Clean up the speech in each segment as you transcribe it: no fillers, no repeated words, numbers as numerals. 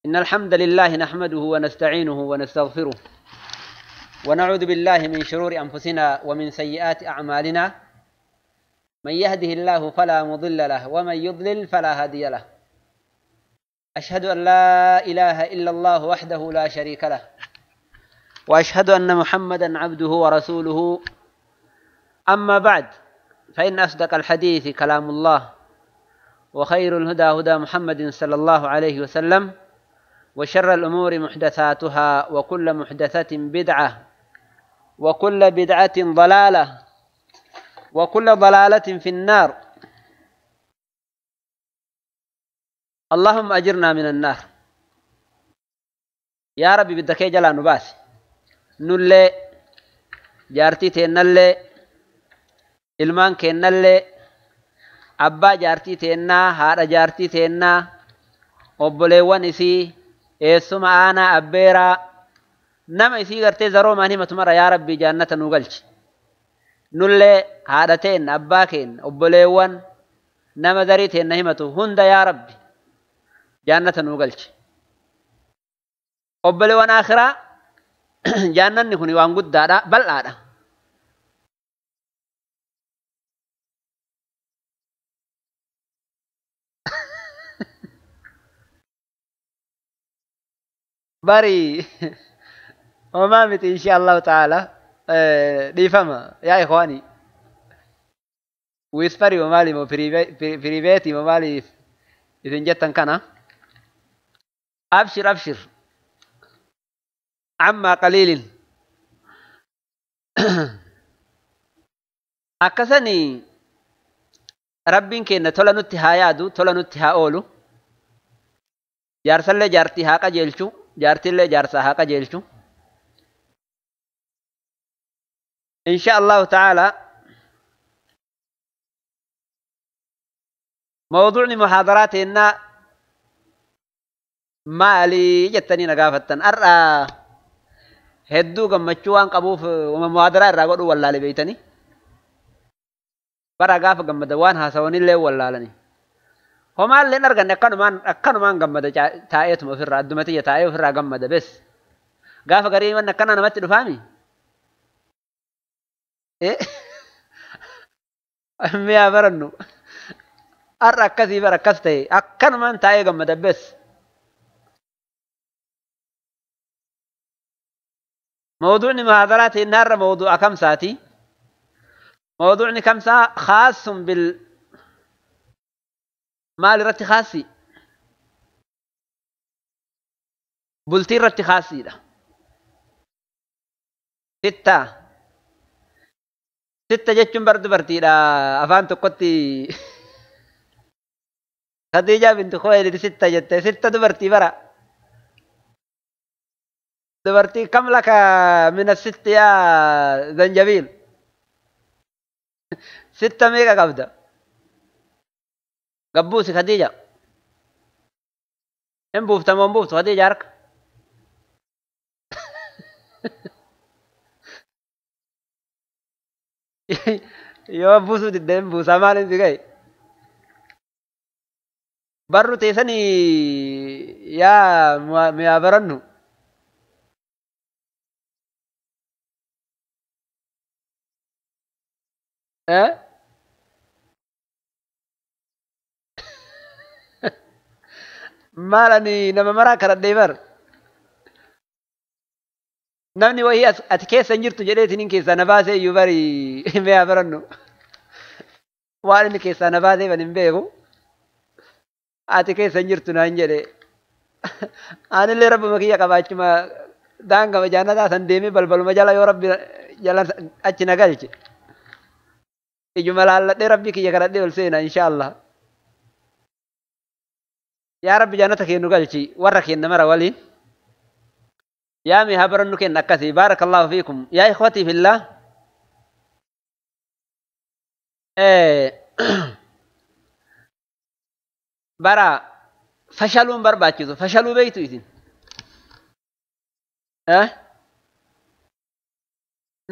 إن الحمد لله نحمده ونستعينه ونستغفره ونعوذ بالله من شرور أنفسنا ومن سيئات أعمالنا من يهده الله فلا مضل له ومن يضلل فلا هادي له أشهد أن لا إله إلا الله وحده لا شريك له وأشهد أن محمدا عبده ورسوله أما بعد فإن أصدق الحديث كلام الله وخير الهدى هدى محمد صلى الله عليه وسلم وشر الأمور محدثاتها وكل محدثة بدعة وكل بدعة ضلالة وكل ضلالة في النار اللهم أجرنا من النار يا ربي بدك جلا نباس نلي جارتي تنلي ilmaan keennallee abbaa jaartii teennaa haadha jaartii teennaa obboleewwan isii eessuma aanaa abbeeraa nama isii gartee zaroomaan himatu mara yaa rabbii jaannata nu galchi nullee haadha teenna abbaa keenna obboleewwan nama zarii teenna himatu hunda yaa rabbi jaannata nu galchi obboleewwan akhiraa jaannanni kun waan guddaadha bal'aadha. Bari وما مت إن شاء الله تعالى ديفما يا إخواني ويسفري ومالي مو بريبيتي ومالي إذن جتن كان أبشر أبشر عما قليل أكسني ربين كينا تولا نتي هايادو تولا نتي هاولو جارسلي جارتي هاقا جيلشو jaartillee jaarsaa haa qajeelchu insha allahu tacaala mawduucni muhaadaraa teennaa maalii jettanii na gaafattan har'a hedduu gammachuu waan qabuuf wama muhaadaraa irraa godhuu wallaale beeytanii bara gaafa gammada waan haasawanillee wallaalanii homaalleen arganne akkanumaan gammada taa'eetuma ofirraa addumatiyya taa'ee ofirraa gammada bes gaafa garii wanni akkanaa namatti dhufaami mi'a barannu har'a akkasii bara akkas ta'e akkanumaan taa'ee gammada bes mawduucni muhaadaraa teennaarra mawduu'a kamsaati mawduucni kamsaa khaasun bil maal irratti khaasi bultii irratti khaasiidha sitta sitta jechuun bar dubartiidha afaan tokkotti Khadiijaa bintu Khuwaylid sitta jette sitta dubartii bara dubartii kam laka min asitti yaa zanjabiil sitta meeqa qabda gabbuusi Khadija hin buuftamoo hin buuftu Khadija harka yoo buusuu didde hin buusaa maaliin si ga'e barru teessanii yaa mi'aa barannu eh maal ani nama maraa kadhadhee bar namni wayii ati keessa hin jirtu jedheetiniin keessaa na baasee iyyuu bari mi'aa barannu waan inni keessaa na baasee ban hin beeku ati keessa hin jirtu naan jedhe anillee rabbuma kiyya qabaachuma daangama jaannataa san deemee balbaluma jala yoo rabbi jala achi na galche ijuma laalladhee rabbii kiyya kadhadhee ol seena insha Allah. Yaa rabbi jannata kee nu galchi warra keenna mara waliin yaa mi haa barannu kenna akkasii baarakallahu fiikum yaa ikhwatii fillah bara fashaluun barbaachisu fashaluu beeytu isin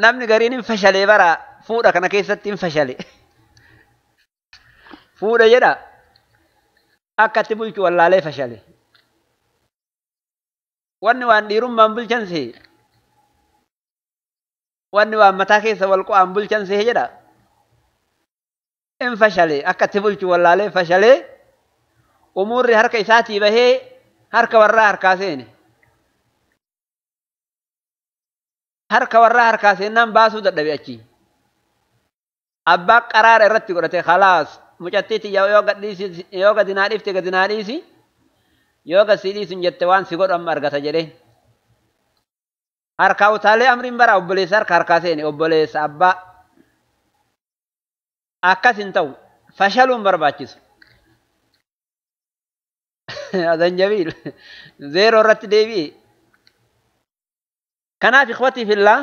namni gariin hin fashalee bara fuudha kana keessatti hin fashale fuudha jedha akkatti bulchu wallaalee fashale. Wanni waan dhiirummaan bulchan sehe. Wanni waan mataa keessa wal qo'aan bulchan sehe jedha. In fashalee akka itti bulchu wallaalee fashalee umuurri harka isaatii bahee harka warraa harkaa seene. Harka warraa harkaa seennaan baasuu dadhabe achi. Abbaa qaraara irratti godhate khalaas mucattiitti yoo gadi naa dhiifte gadi naa dhiisi yoo gad si dhiisun jette waan si godhu amma argata jedhee. Harkaa utaalee amriin bara obboleessa harka harkaa seene obboleessa abbaa. Akkas hin ta'u fashaluun barbaachisu. Zanjabiil zeeroo irratti deebi'e. Kanaaf ikhwatii fillaa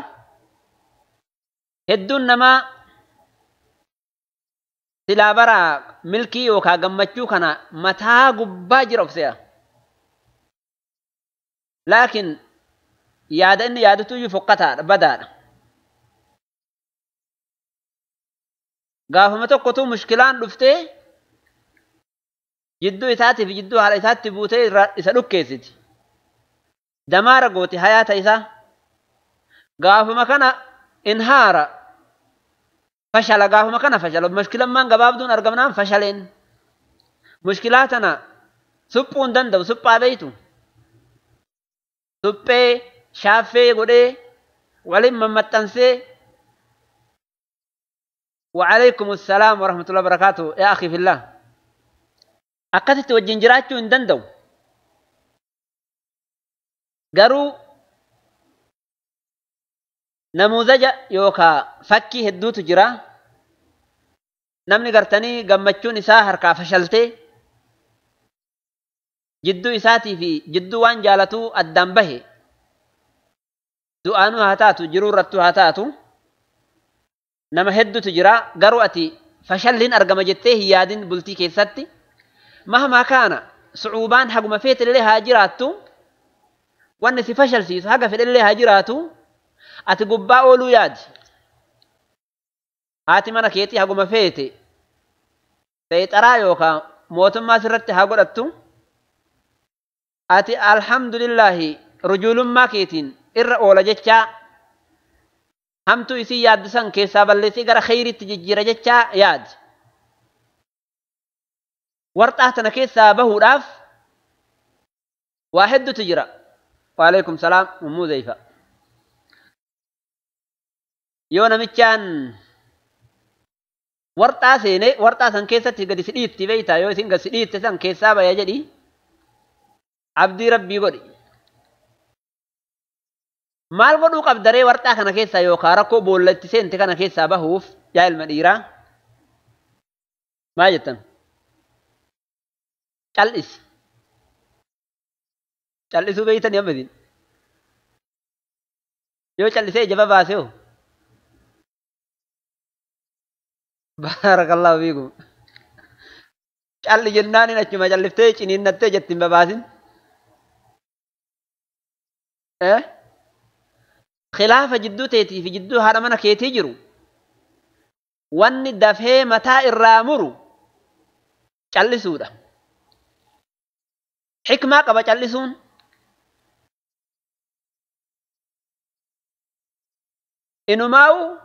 hedduun namaa silaa bara milkii yookaan gammachuu kana mataa gubbaa jira of se'a. Laakiin yaada inni yaadatu iyyuu fokkataadha badaadha. Gaafuma tokkotu mushkilaan dhuftee jidduu isaatii fi jidduu haadha isaatti buutee isa dhukkeessiti. Damaara gooti hayaata isaa. Gaafuma kana inhaara fashala gaafuma kana fashala mushkilammaan gabaabduun argamnaan fashaleen. Mushkilaa tana suphuu hin danda'u suphaa beeytu. Suphee shaaffee godhee waliin mammaxxansee. وعليكم السلام ورحمة الله وبركاته يا أخي في الله. أكثت وجنجراتشو إن دندو قروا نموذج يوكا فكي هدو تجرا نمني قرتني قمتشو نساء هركا فشلتي جدو إساتي في جدو وان جالتو الدنبه دعانو هاتاتو جرورتو هاتاتو nama hedduutu jira garuu ati fashalliin argama jettee hin yaadin bultii keessatti mahmaa kaana sucuubaan haguma feetillee haa jiraattu wanni si fashalsiisu haga fedhellee haa jiraatu ati gubbaa ooluu yaadi haati mana keetii haguma feete seexaraa yookaan mootummaa sirratti haa godhattu ati alhamdulillaahi rujuulummaa keetiin irra oola jechaa hamtuu isii yaaddu san keessaa balleessee gara kheyriitti jijjiira jechaa yaadi. Warxaa tana keessaa bahuudhaaf waa hedduutu jira. Waalaikum salaam ummuu Zayfa. Yoo namichaan warxaa seenee warxaa san keessatti gadi si dhiitti beeytaa yoo isin gadi si dhiitte san keessaa baya jedhi abdii rabbii godhi. Maal godhuu qabdaree warxaa kana keessaa yookaan rakkoo boolla itti seente kana keessaa bahuuf yaa ilma dhiiraa maal jettan? Cal'isi. Cal'isuu beeytanii amma isin. Yoo cal'isee ija babaase hoo? Baarakallaahu fiikum. Calli jennaan achuma calliftee ciniinnattee jetti hin babaasin. Khilaafa jidduu teetii fi jidduu haadha mana keetii jiru wanni dafee mataa irraa muru callisuudha. Xikmaa qaba callisuun. Inumaawu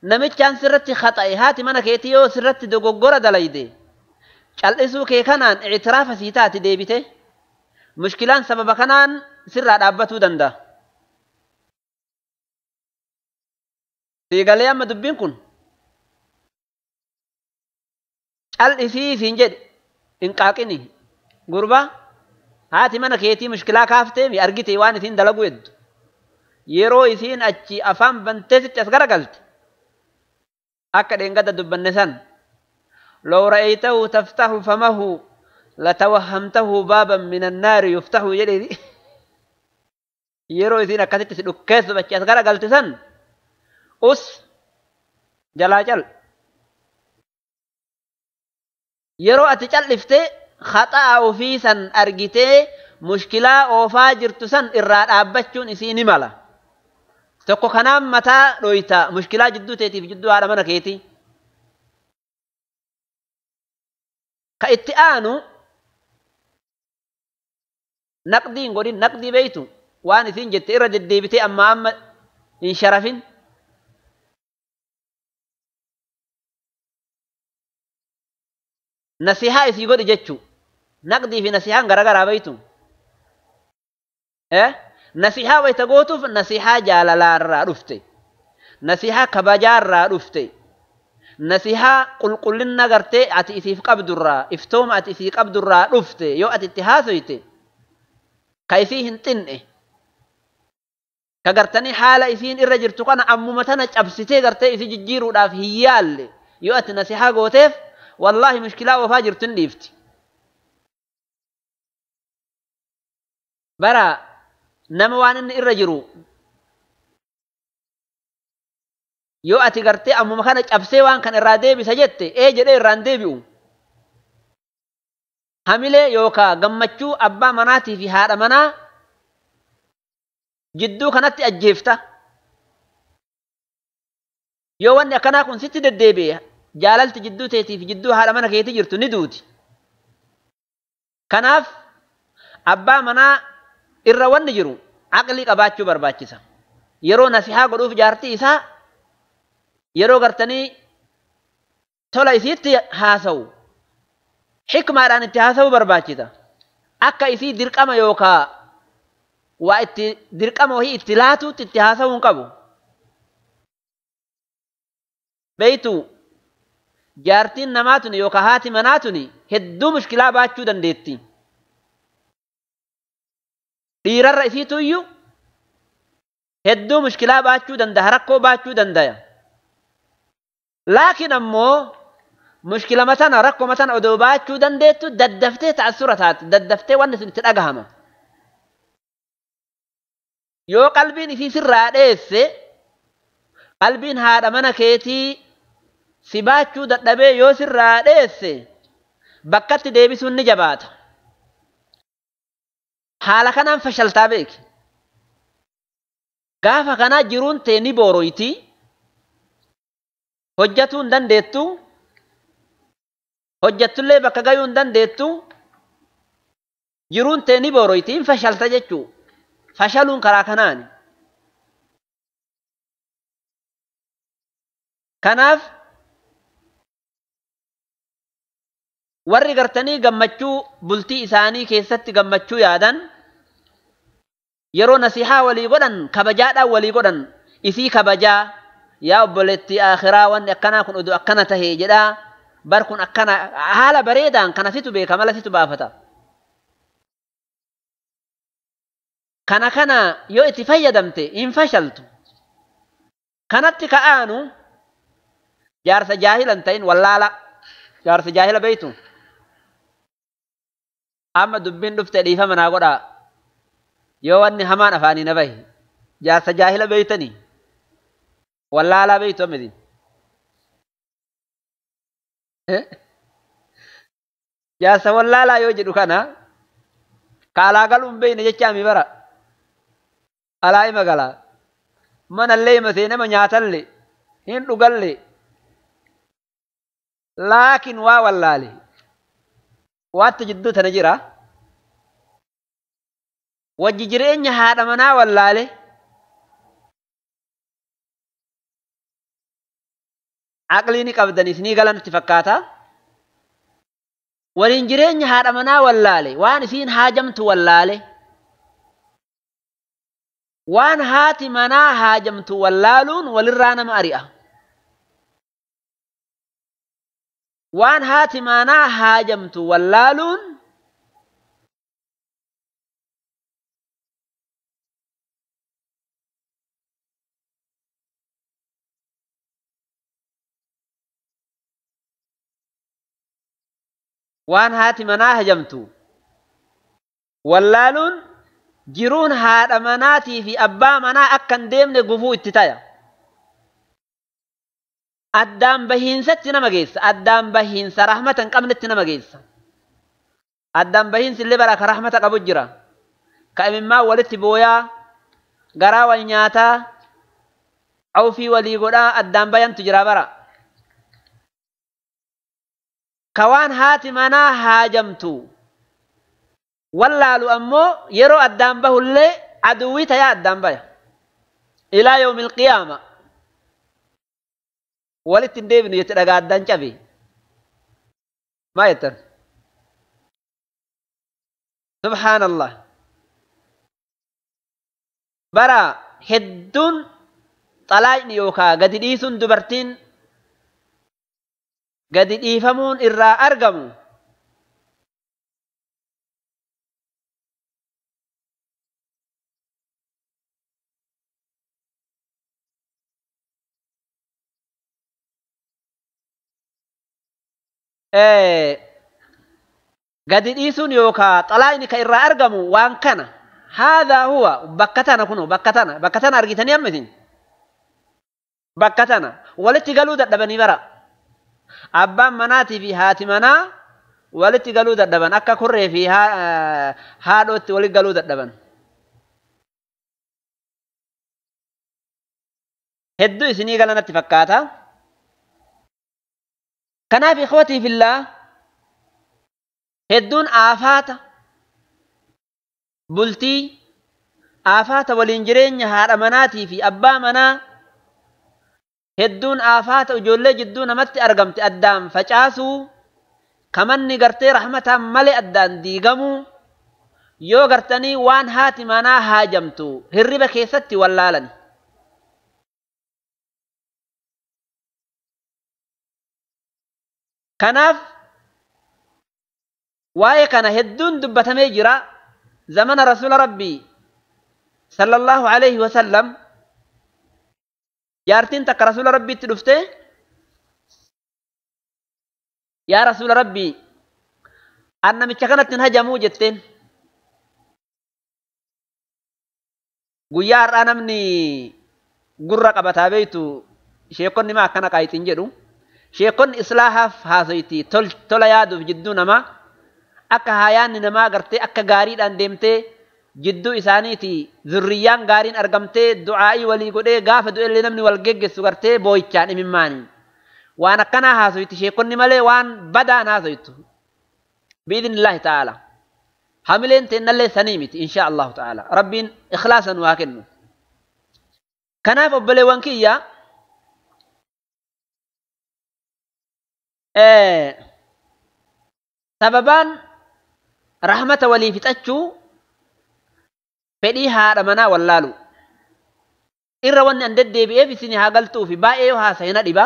namichaan sirratti khaxa'e haati mana keetii yoo sirratti dogoggora dalayde callisuu kee kanaan ictiraafa sii taati deebite mushkilaan sababa kanaan sirraa dhaabbatuu danda'a. Siigalee amma dubbiin kun cal'isii siin jedhe hin qaaqini gurbaa haati mana keetii mushkilaa kaaftee mi argite waan isiin dalagu heddu yeroo isiin achi afaan bantee sitti as garagalte akka dheengada dubbanne san law ra'aytahu taftahu famahu latawahhamtahu baaban min annaari yuftahu jedheeni yeroo isiin akkasitti si dhukkeessu achi as garagalte san us jalaa cal yeroo ati calliftee khaxaa ofii san argitee mushkilaa oofaa jirtu san irraa dhaabbachuun isii ni mala. Tokko kanaan mataa dhoyta mushkilaa jidduu teetiif jidduu haadha mana keetii. Ka itti aanu naqdii hin godhin naqdii beeytu Waan isiin jette irra deddeebitee amma amma hin sharafin. Nasihaa isii godhi jechuu. Naqdii fi nasihaan garagaraa beeytu. Nasihaa wayta gootuuf nasihaa jaalalaarraa dhufte. Nasihaa kabajaarraa dhufte. Nasihaa qulqullina gartee ati isiif qabdurraa, iftooma ati isii qabdurraa dhufte yoo ati itti haasoyte ka isii hin xinne. Ka gartanii haala isiin irra jirtu kana ammuma tana cabsitee gartee isii jijjiiruudhaaf hin yaalle yoo ati nasihaa gooteef wallaahi mushkilaa oofaa jirtu hin dhiifti. Bara nama waan inni irra jiru yoo ati gartee ammuma kana cabsee waan kan irraa deebisa jette ee jedhee irraan deebi'u. Hamilee yookaa gammachuu abbaa manaatii fi haadha manaa jidduu kanatti ajjeefta. Yoo wanni akkanaa kun sitti deddeebi'e jaalalti jidduu teetii fi jidduu haadha mana keetii jirtu ni duuti. Kanaaf abbaa manaa irra wanni jiru aqlii qabaachuu barbaachisa. Yeroo nasihaa godhuuf jaartii isaa yeroo gartanii tola isiitti haasa'u xikmaadhaan itti haasa'uu barbaachisa. Akka isii dirqama yookaa waa itti dirqama wahii itti laatuutti itti haasa'uu hin qabu. Beeytu jaartiin namaa tuni yookaa haati manaa tuni hedduu mushkilaa baachuu dandeetti. Dhiirarra isiitu iyyuu hedduu mushkilaa baachuu danda'a, rakkoo baachuu danda'a. Laakiin ammoo mushkila matana rakkoo matana odoo baachuu dandeettu daddaftee ta'assura taati, daddaftee wanni sun itti dhagahama. Yoo qalbiin isii sirraa dheesse, qalbiin haadha mana keetii si baachuu dadhabee yoo sirraa dheesse bakkatti deebisuun ni jabaata. Haala kanaan fashaltaa beeki. Gaafa kanaa jiruun tee ni booroyti. Hojjatuu hin dandeettu. Hojjattullee bakka gayuu hin dandeettu. Jiruun tee ni booroyti. Hin fashalta jechuu. Fashaluun karaa kanaani. Kanaaf warri gartanii gammachuu bultii isaanii keessatti gammachuu yaadan yeroo nasihaa walii godhan kabajaadhaan walii godhan isii kabajaa yaa obboleettii akhiraa wanni akkanaa kun oduu akkana tahee jedhaa bar kun akkana haala bareedaan kana situ beeka mala situ baafata. Kana kana yoo itti fayyadamte hin fashaltu. Kanatti ka'aanu jaarsa jaahila hin ta'in wallaala jaarsa jaahila beeytu. Amma dubbiin dhufte dhiifama naa godhaa yoo wanni hamaan afaanii na bahe jaarsa jaahila beeytanii wallaalaa beeytu ammidin. Jaarsa wallaalaa yoo jedhu kana ka alaa galuu hin beeyne jecha ami bara alaa ima galaa manallee ima seenama nyaatallee hin dhugallee laakiin waa wallaale waatti jidduu tana jira. Wajji jireenya haadha manaa wallaale aqlii ni qabdan isinii galan itti fakkaata. Waliin jireenya haadha manaa wallaale waan isiin haajamtu wallaale waan haati manaa haajamtu wallaaluun walirraa nama ari'a. Waan haati manaa haajamtu wallaaluun waan haati manaa hajamtu wallaaluun jiruun haadha manaatii fi abbaa manaa akka hin deemne gufuu itti taya. Addaan bahiinsatti nama geessa. Addaan bahiinsa rahmata hin qabnetti nama geessa. Addaan bahiinsi illee bara ka rahmata qabu jira. Ka imimmaa walitti booyaa, garaa wal nyaataa, awfii walii godhaa addaan bayantu jira bara. Ka waan haati manaa haajamtu wallaalu ammoo yeroo addaan bahullee Aduwwii tayaa addaan baya. Ilaa yoomil qiyaama. Walitti hin deebinu jette dhagaa addaan cabe. Maa jettan? Subhaanallah. Bara hedduun xalaaqni yookaa gadi dhiisuun dubartiin gadi dhiifamuun irraa argamu. Gadi dhiisuun yookaa xalaaqni ka irraa argamu waan kana. Haadhaa huwa bakka tana kunoo bakka tana argitanii amma isin bakka tana walitti galuu dadhabanii bara. Abbaan manaatii fi haati manaa walitti galuu dadhaban akka korree fi haadhootti walitti galuu dadhaban. Hedduu isinii gala natti fakkaata. Kanaaf ikhwatii fillaa hedduun aafaata bultii aafaata waliin jireenya haadha manaatii fi abbaa manaa hedduun aafaata ijoollee jidduu namatti argamte addaan facaasuu kamanni gartee rahmataan malee addaan diigamuu yoo gartanii waan haati manaa haajamtu hirriba keessatti wallaalan. Kanaaf waa'ee kana hedduun dubbatamee jira. Zamana rasuula rabbii sallallahu alayhi wasallam jaartiin takka rasuula rabbiitti dhufte yaa rasuula rabbii an namicha kanatti hin hajamuu jetteen. Guyyaa har'aa namni gurra qabataa beektu sheekonni maa akkana qaayixiin jedhu. Sheekonni islaahaaf haasoyti tola yaaduuf jidduu namaa akka hayaanni namaa gartee akka gaariidhaan deemtee jidduu isaaniiti zurriyyaan gaariin argamtee du'aa'ii walii godhee gaafa du'ellee namni wal geggessu gartee boo'ichaan imimmaanii. Waan akkanaa haasoyti sheekonni malee waan badaan haasoytu. Biidhnillaahi ta'ala. Hamileen teennallee sanii miti insha Allahu ta'ala. Rabbiin ikhlaasa nu haa kennu. Kanaaf obboleewwan kiyya sababaan rahmata walii fixachuu fedhii haadha manaa wallaalu. Irra wanni an deddeebi'eef isin haa galtuufi baay'ee yoo haasa'ina dhiba.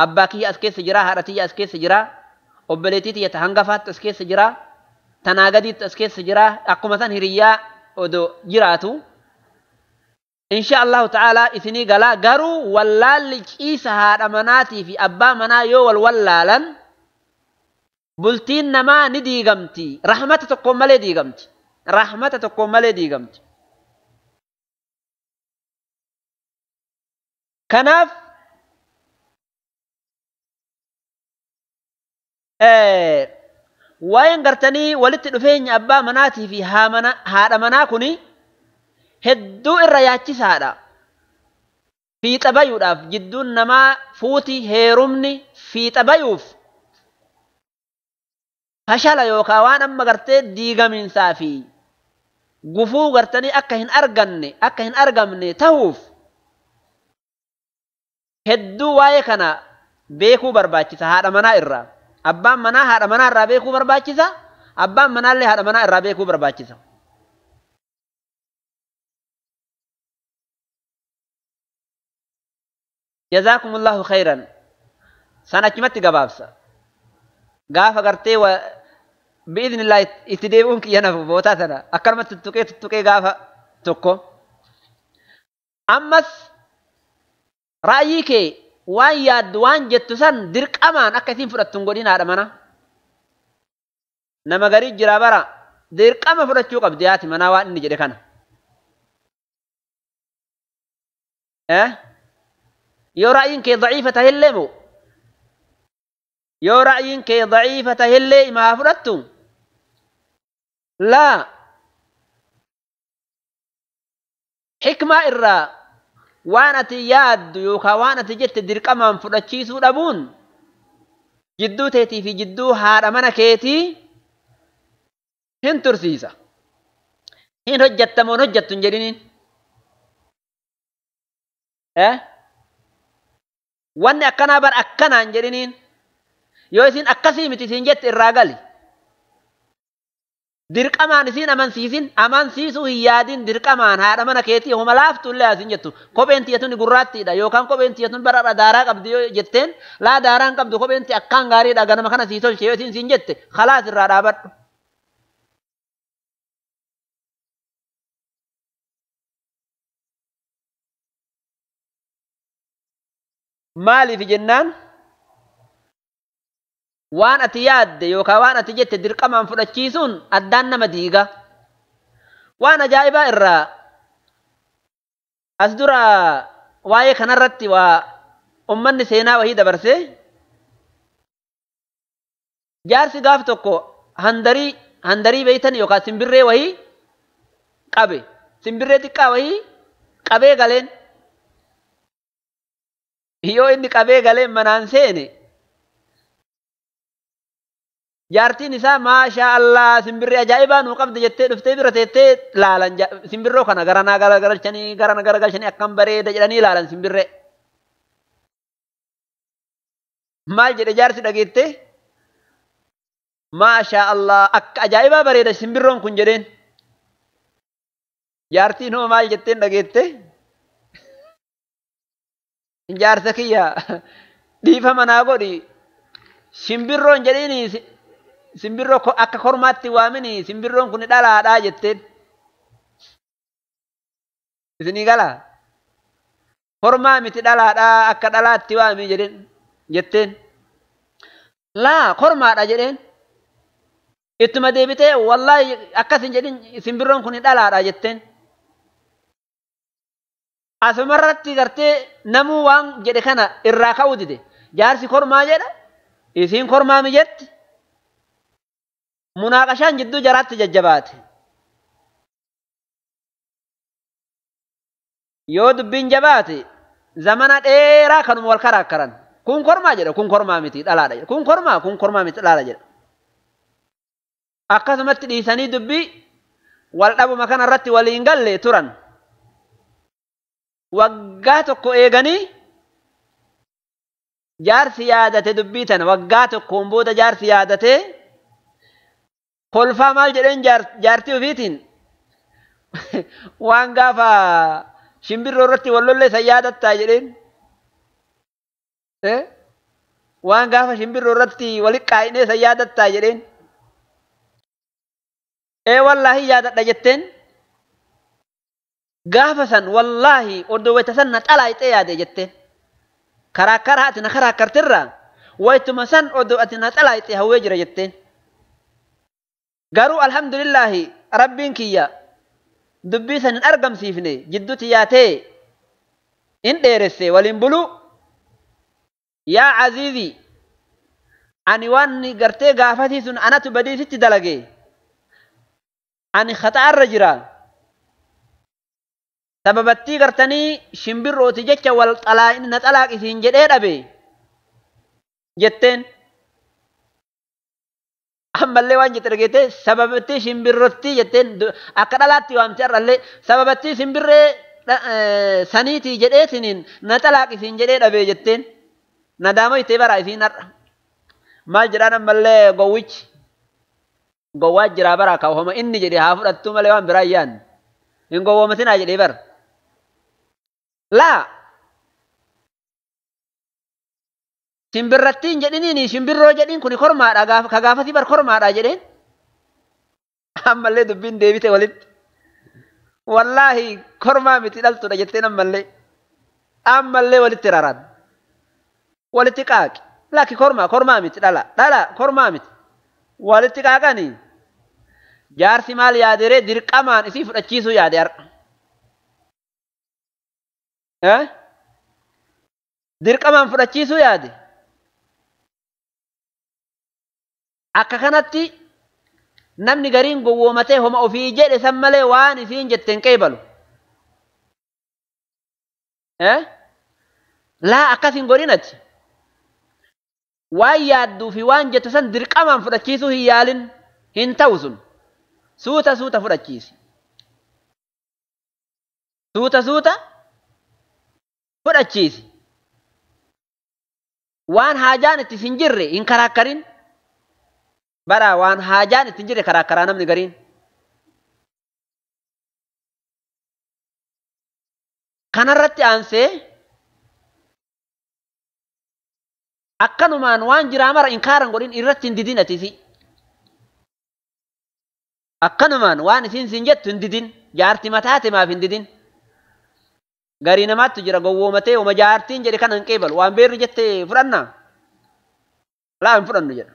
Abbaa kiyya as keessa jira, haadha tiyya as keessa jira, obboleettii tiyya ta hangafaatti as keessa jira, tanaa gadiitti as keessa jira, akkuma san hiriyyaa odoo jiraatu. Insha Allahu ta'ala isinii galaa garuu wallaalli ciisa haadha manaatii fi abbaa manaa yoo wal wallaalan bultiin namaa ni diigamti. Rahmata tokkoon malee diigamti. Rahmata tokkoon malee diigamti. Kanaaf waa'een gartanii walitti dhufeenya abbaa manaatii fi haadha manaa kuni hedduu irra yaachisaadha. Fiixa bayuudhaaf jidduun namaa fuuti heerumni fiixa bayuuf fashala yookaan waan amma gartee diigamiinsaa fi gufuu gartanii akka hin arganne akka hin argamne tahuuf hedduu waa'ee kana beekuu barbaachisa haadha manaa irraa. Abbaan manaa haadha manaa irraa beekuu barbaachisa. Abbaan manaallee haadha manaa irraa beekuu barbaachisa. Jazaakumullahu khayran. San achumatti gabaabsa. Gaafa gartee bi'idhnillaahi itti deebi'uun kiyya nafu bootaa sana akkanumatti tuttuqee tuttuqee gaafa tokko. Ammas ra'yii kee waan yaaddu waan jettu san dirqamaan akka isin fudhattu hin godhin haadha mana. Nama garii jira bara dirqama fudhachuu qabdi haati manaa waan inni jedhe kana. Yoo ra'yiin kee daciifa tahillee moo? Yoo ra'yiin kee daciifa tahillee ima haa fudhattu? Laa. Xikmaa irraa waan ati yaaddu yookaan waan ati jette dirqamaan fudhachiisuu dhabuun jidduu teetii fi jidduu haadha mana keetii hin tursiisa. Hin hojjattamoo hin hojjattu hin jedhiniin. Wanni akkanaa bar akkanaa hin jedhiniin. Yoo isin akkasii miti isin jette irraa gali. Dirqamaan isin amansiisin, amansiisuu hin yaadin dirqamaan haadha mana keetii homa laaftu illee asin jettu. Kopheen tiyyatun gurraattiidha yookaan kopheen tiyyatun bara daaraa qabdi yoo jetteen laa daaraan qabdu kopheen tiyya akkaan gaariidha ganama kana sii tolche yoo isin siin jette khalaas irraa dhaabadhu. Maaliif jennaan waan ati yaadde yookaan waan ati jette dirqamaan fudhachiisuun addaan nama diiga. Waan ajaa'ibaa irraa as dura waa'ee kanarratti waa ummanni seenaa wahii dabarsee jaarsi gaaf tokko handarii beeytan yookaan simbirree wahii qabe, simbirree xiqqaa wahii qabee galeen. Yoo inni qabee galeen manaan seene jaartiin isaa maashaa Allah simbirree ajaa'ibaa nuu qabde jettee dhuftee bira teettee laalan simbirroo kana garanaa garagalchanii garana garagalchanii akkam bareeda jedhanii laalan simbirree. Maal jedhe jaarsi dhageette? Maashaa Allah akka ajaa'ibaa bareeda simbirroon kun jedheen. Jaartiin hoo maal jetteen dhageette? Jaarsa kiyya dhiifama naa godhi simbirroon jedhiini simbirroo akka kormaatti waamini simbirroon kun dhalaadhaa jetteen. Isinii galaa? Kormaa miti dhalaadhaa akka dhalaatti waami jedheen jetteen. Laa kormaadha jedheen. Ittuma deebitee wallaahi akkas hin jedhin simbirroon kun dhalaadha jetteen. Asumarratti gartee namuu waan jedhe kana irraa ka'uu dide. Jaarsi kormaa jedha, isiin kormaa mi jetti. Munaaqashaan jidduu jaraatti jajjabaate. Yoo dubbiin jabaate zamana dheeraa kanuma wal karaakkaran. Kun kormaa jedha, kun kormaa miti dhalaadha jedha. Kun kormaa, kun kormaa miti dhalaadha jedha. Akkasumatti dhiisanii dubbii wal dhabuma kanarratti waliin galle turan. Waggaa tokko eeganii jaarsi yaadate dubbii tana waggaa tokkoon booda jaarsi yaadate kolfaa maal jedheen jaartii ofiitiin waan gaafa shimbirroo irratti wal lollee san yaadattaa jedheen. Waan gaafa shimbirroo irratti walitti qaa'inee san yaadattaa jedheen. Ee wallaahi yaadadha jetteen. Gaafa san wallaahi oddoo wayita san na xalaayixee yaade jetteen. Karaa karaa ati na karaa kartirraa wayituma san oddoo ati na xalaayixee hawwee jira jetteen. Garuu alhamdulillaahi rabbiin kiyya dubbii san hin argamsiifne jidduutti yaatee hin dheeresse waliin buluu. Yaa aziizii ani waan gartee gaafatii sun anatu badiisitti dalage. Ani khata'arra jira. Sababattii gartanii shimbirrooti jecha wal na xalaaqisiin jedhee dhabe jetteen. Ammallee waan jette dhageette sababattii shimbirrottii jetteen akka dhalaatti waamte har'allee sababattii shimbirree saniitii jedheetiniin na xalaaqisiin jedhee dhabe jetteen. Nadaama ittee bara isiin har'a. Maal jedhaan ammallee gowwichi gowwaa jiraa bara ka homa inni jedhe haa fudhattuu malee waan biraa yaadne. Hin gowwoomatinaa jedhee bara. Laa simbirrattiin jedhiniini shimbirroo jedhiin kuni kormaadha ka gaafasii bar kormaadha jedheen. Ammallee dubbiin deebite walitti. Wallaahi kormaa miti dhaltuudha jetteen ammallee. Ammallee walitti raraan. Walitti qaaqi. Lakki kormaa kormaa miti dhala dhala kormaa miti. Walitti qaaqanii. Jaarsi maal yaaderee dirqamaan isii fudhachiisuu yaade har'a. Dirqamaan fudhachiisuu yaade. Akka kanatti namni gariin gowwoomatee homa ofii jedhe san malee waan isiin jette hin qeebalu. Laa akkas hin godhin ati. Waan yaadduu fi waan jettu san dirqamaan fudhachiisuu hin yaalin hin ta'u sun. Suuta suuta fudhachiisi. Suuta suuta fudhachiisi. Waan haajaan itti sin jirre hin karaakkarin. Bara waan haajaan itti hin jirre karaakkaraa namni gariin. Kanarratti aansee akkanumaan waan jiraa mara inkaaran godhin irratti hin didin ati isi. Akkanumaan waan isiin sin jettu hin didin. Jaarti mataate maaf hin didin. Garii namaattu jira gowwoomatee uma jaartiin jedhe kana hin qeebalu. Waan beerri jette fudhannaa? Laa hin fudhannu jedha.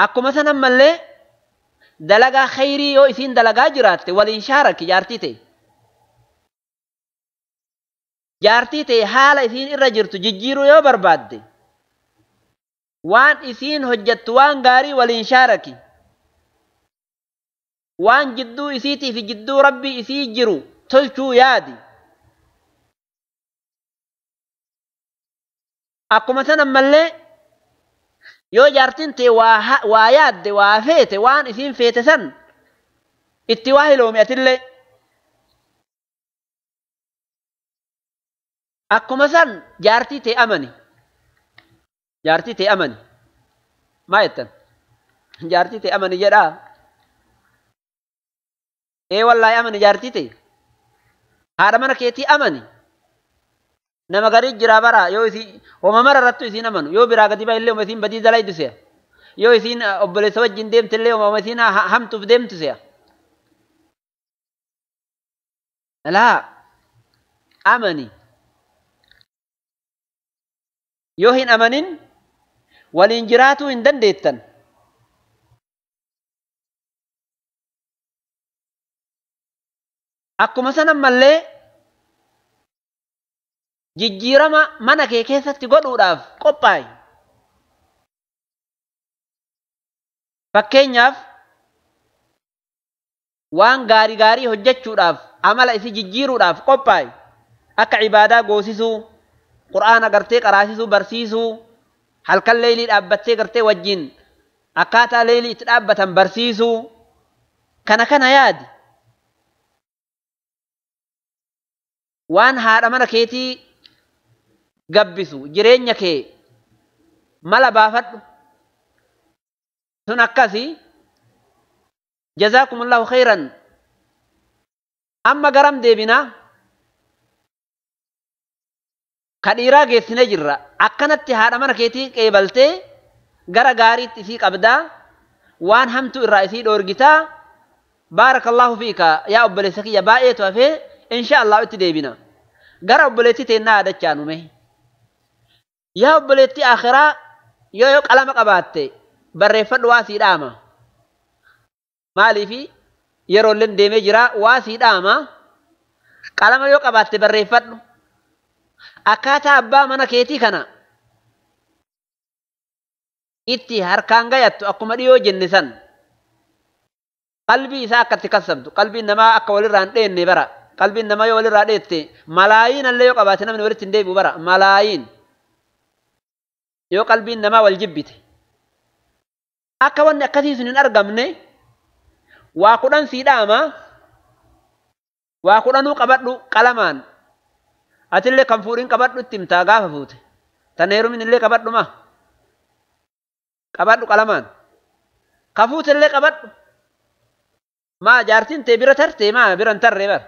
Akkuma san ammallee dalagaa khayrii yoo isiin dalagaa jiraatte waliin shaaraki jaartii ta'e. Jaartii ta'e haala isiin irra jirtu jijjiiruu yoo barbaadde waan isiin hojjettu waan gaarii waliin shaaraki. Waan jidduu isiitii fi jidduu rabbii isii jiru tolchuu yaadi. Akkuma san ammallee yoo jaartiin ta'e waa yaadde waa feete waan isiin feete san itti waa hiloomi atillee. Akkuma san jaartii ta'e amani. Jaartii ta'e amani. Maa jettan? Jaartii ta'e amani jedhaa. Ee wallaahi amani jaartii ta'e. Haadha mana keetii amani. Nama garii jira bara yoo isii homa mara irrattu isiin amanu yoo biraa gadi ba'e illee homa isiin badii dalaydu se'a. Yoo isiin obboleessa wajjin deemte illee homa isiin hamtuuf deemtu se'a. Laa amani. Yoo hin amanin waliin jiraatuu hin dandeettan. Akkuma san ammallee jijjiirama mana kee keessatti godhuudhaaf qophaa'i. Fakkeenyaaf waan gaarii gaarii hojjechuudhaaf amala isii jijjiiruudhaaf qophaa'i. Akka ibaadaa goosisuu, qur'aana gartee qaraasisuu, barsiisuu, halkan leelii dhaabbattee gartee wajjin akkaataa leelii itti dhaabbatan barsiisuu, kana kana yaadi. Waan haadha mana keetii gabbisu jireenya kee mala baafadhu. Sun akkasi. Jazaakumullahu khayran. Amma garam deebinaa? Ka dhiiraa geessine jirra. Akkanatti haadha mana keetii qeebaltee gara gaariitti isii qabdaa, waan hamtuu irraa isii dhoorgitaa. Baarakallahu fiika yaa obboleessa kiyya baay'eetu hafee insha Allah itti deebina. Gara obboleettii teennaa yaadachaa nume. Yaa obboleettii akhiraa yoo qalama qabaatte barreeffadhu waa sii dhaama. Maaliifi yeroolleen deemee jira waa sii dhaama. Qalama yoo qabaatte barreeffadhu. Akkaataa abbaa mana keetii kana itti harkaan gayattu akkuma dhiyoo jenne san qalbii isaa akka itti kassabdu. Qalbiin namaa akka walirraa hin dheenne bara. Qalbiin namaa yoo walirraa dheette malaayiin illee yoo qabaate namni walitti hin deebi'u bara. Malaayiin yoo qalbiin namaa wal jibbite akka wanni akkasii sun hin argamne waa kudhan sii dhaama. Waa kudhanuu qabadhu qalamaan. Atillee kan fuudhin qabadhu itti himtaa gaafa fuute. Tan heerumin illee qabadhu ma? Qabadhu qalamaan. Ka fuute illee qabadhu. Maa jaartiin tee bira tartee maa bira hin tarree bara.